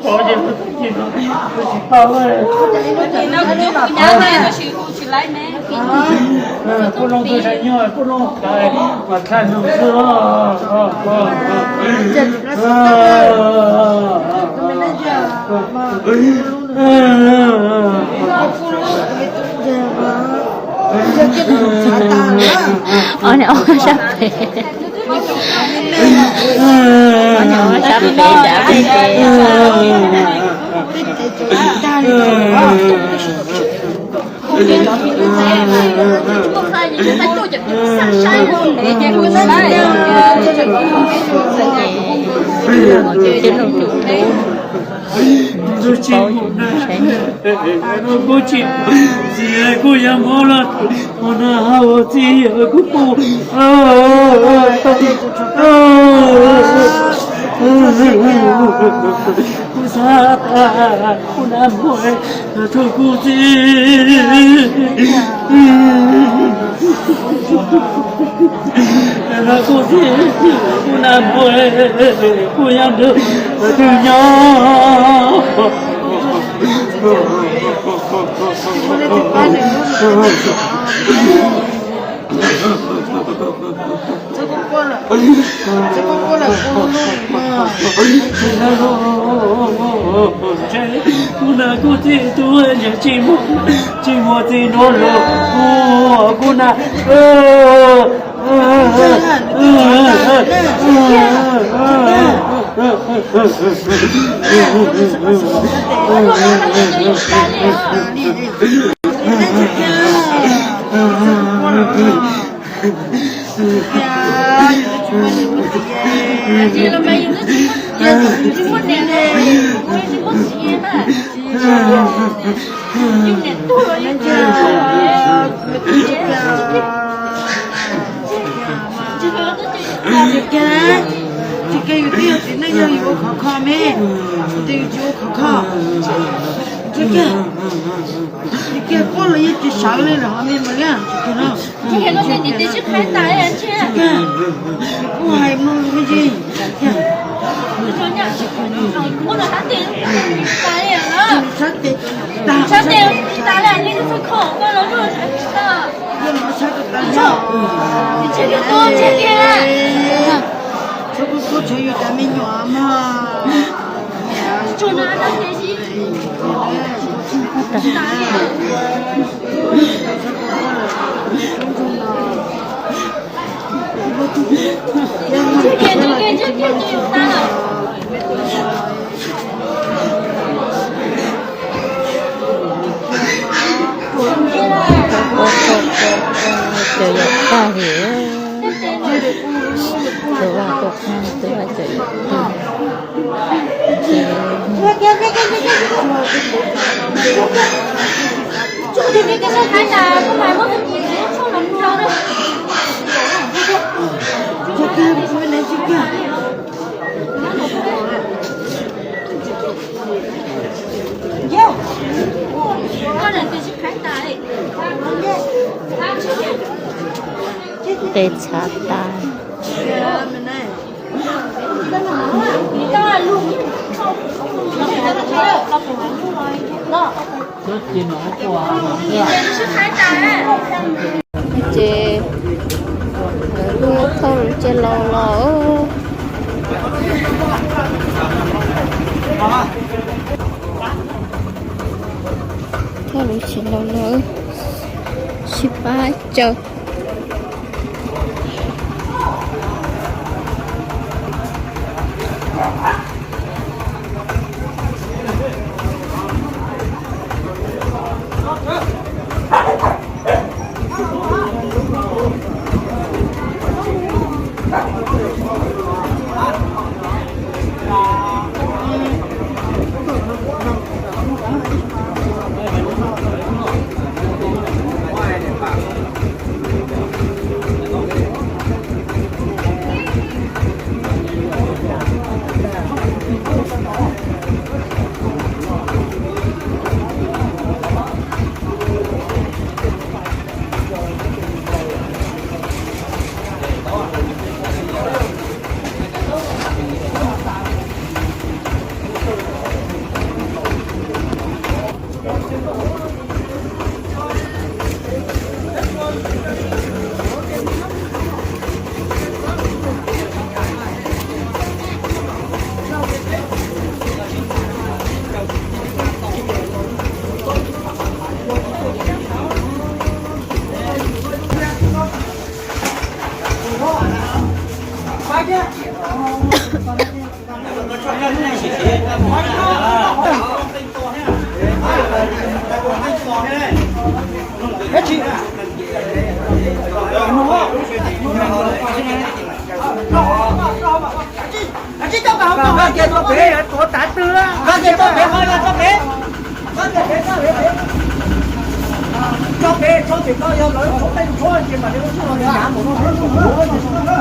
Pov ces kuv tsis tau. Kuj loo tus sav nyob kuj loo mas thaij nug xwb. Ob niag ob sab pem. Ob niag ob sab pem sab pem ces. Kuv tsis, txiv kuj yog mob lawm, ua no ua txiv kuj pub. Kuv xav tas kuv nam muam txhob kuv txiv. Kuv txiv, kuv nam muam, kuv yog nrog twg nyob. Kuv nam kuj txij tub, tsis muaj txiv nrog luag, kuv nam. Tsis kiag, tsis kiag, yus twb yog txiv neej yog yus ua khov kho me, yus twb yus tsis ua khov kho. Tsis kiag, tsis kiag, koj los yeej tsis sawv li lawm hov me mas liaj, tsis kiag no. Tsis kiag, kuv hais mloog me ntsis. Sab tes tas, sab tes tas. Txhob kuj kuj tshuav yus cov me nyuam mog. Cov yam tag li, tus vaj tus qab tus vaj cov yam tag. Tes txhav tas. Ces lub thauj lub tsev laus los, thauj lub tsev laus los, sib pab caw. Koj kiag tuaj pem, koj kiag tuaj pem, koj kiag tuaj pem, koj kiag pem, koj kiag pem, koj kiag pem, tso pem, tso pem, koj yog lawv tshuab peb tshuab ces mam li ua tshuab los yog nav mus no.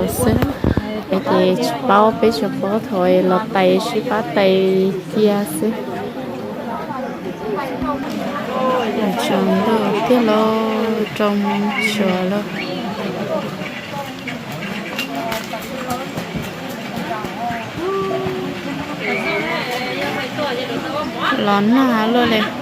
Xwb, es ces tsis paub, peb tsis paub, thaum los tais sib pab tais cia xwb. Tsaus ntuj tiag lauj, rau moos tsuas lawm. Los nag luaj li.